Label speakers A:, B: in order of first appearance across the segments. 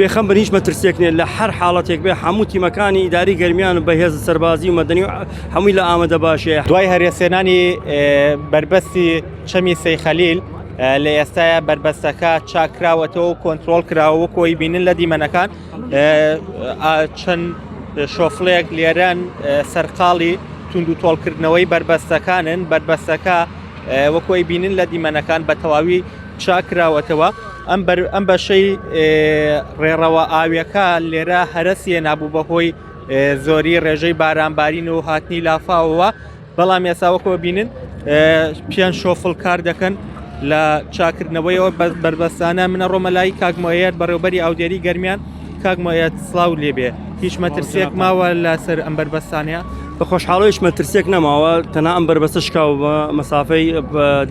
A: بێخەم بن هیچ مەترسیەک نیە لە هەر حاڵەتێک بێ هەموو تیمەکانی ئیداری گەرمیان بە هێزە سەربازی و مەدەنی و هەمووی لە ئامادە باشەیە.
B: دوای هەرێسێنانی بەربەستی چەمی سەیخەلیل لە ئێستایا بەربەستەکە چاکراوەتەوە و کۆنترۆڵ کراوە وەکو ئەوەی بینن لە دیمەنەکان چەند شۆفڵێک لێرەن سەرقاڵی توند و تۆڵکردنەوەی بەربەستەکانن بەربەستەکە وەکو ئەوەی بینن لە دیمەنەکان بە تەواوی چاکراوەتەوە ئەم بەر ئەم بەشەی ڕێڕەوە ئاویەکە لێرە هەرەسیە نابوو بەهۆی زۆری ڕێژەی بارانبارین و هاتنی لافاوەوە بەڵام ئێستا وەکۆ بینن پێنج شۆفڵ کار دەکەن لە چاکردنەوەیەوە بەربەستانە منە ڕۆمە لای کاک مۆیەت بەڕێوبەری ئاودێری گەرمیان کاک مۆیەت سڵاو لێبێ هیچ مەترسیەک ماوە لەسەر ئەم بەربەستانەیە
A: بە خۆشحاڵەوە هیچ مەترسیەک نەماوە تەنها ئەم بەربەستە شکاوە بە مەسافەی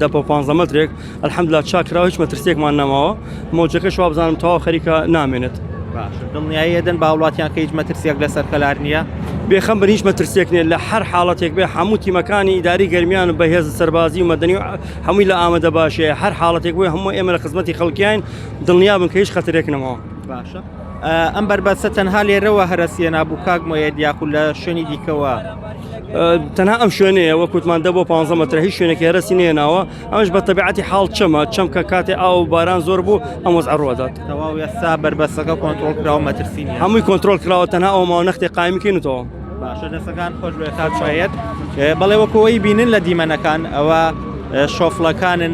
A: دە بۆ 15 مەترێک الحمدلله چاکراوە هیچ مەترسیەکمان نەماوە مەوجەکەش وابزانم تەواو خەریکە نامێنێت.
B: باشە دڵنیایی ئەدەن بە هاوڵاتیان کە هیچ مەترسیەک لەسەر کەلار نییە؟
A: بێخەم بن هیچ مەترسیەک نییە لە هەر حاڵەتێک بێ هەموو تیمەکانی ئیداری گەرمیان بە هێز سەربازی و مەدەنی و هەمووی لە ئامادە باشەیە هەر حاڵەتێک بۆی هەموو ئێمە لە خزمەتی خەڵکیین دڵنیا بن کە هیچ خەتەرێک نەماوە.
B: باشە ئەم بەربەستە تەنها لێرەوە هەرەسیە نابوو کاک مۆیەد یاخود لە شوێنی دیکەوە؟
A: تەنها ئەم شوێنەیە وەک وتمان دە بۆ 15 مەترە هیچ شوێنێکی هەرەسی نێناوە ئەمەش بە تەبیعەتی حاڵ چەمە چەم کە کاتێ ئاو و باران زۆر بوو ئەم وەزعە ڕووەدات.
B: تەواو ئێستا بەربەستەکە کۆنترۆڵ کراوە مەترسی نییە.
A: هەمووی کۆنترۆڵ کراوە تەنها ئەوە ماوە نەختێ قایمی کەین و تەواو.
B: باشە دەستەکان خۆش بێ کاک شایەت. بەڵێ وەکو ئەوەی بینن لە دیمەنەکان ئەوە شۆفڵەکانن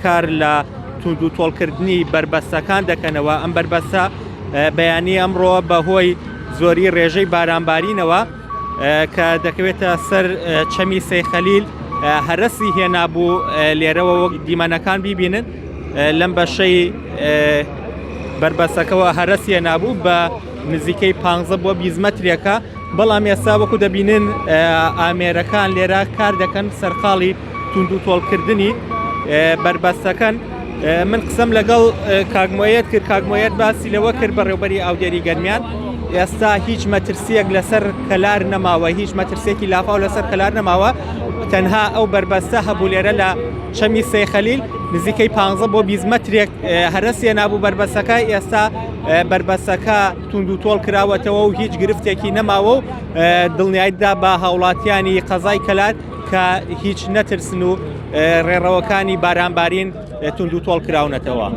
B: کار لە توند و تۆڵکردنی بەربەستەکان دەکەنەوە ئەم بەربەستە بەیانی ئەمڕۆ بەهۆی زۆری ڕێژەی بارانبارینەوە کە دەکەوێتە سەر چەمی سەیخەلیل هەرەسی هێنابوو لێرەوە وەک دیمەنەکان بیبینن لەم بەشەی بربەسەکەەوە هەرەس هێنابوو بە نزیکەی 15 بۆ 20 مەترێکە بەڵام ئێستا وەکو دەبینن ئامێرەکان لێرە کار دەکەن سەرقاڵی توند و تۆڵکردنی بەربەستەکەن من قسەم لەگەڵ کاک مۆیەت کرد کاک مۆیەت باسی لەوە کرد بەڕێوبەری ئاودێری گەرمیان ئێستا هیچ مەترسیەک لەسەر کەلار نەماوە هیچ مەترسێکی لافاو لەسەر کەلار نەماوە تەنها ئەو بەربەستە هەبوو لێرە لە چەمی سێخەلیل نزیکەی 15 بۆ 20 مەترێک هەرەسیە نابوو بەربەستەکە ئێستا بەربەستەکە توند و تۆڵ کراوەتەوە و هیچ گرفتێکی نەماوە و دڵنیایدا بە هاوڵاتیانی قەزای کەلار کە هیچ نەترسن و ڕێڕەوەکانی بارانبارین توندوتۆڵ کراونەتەوە.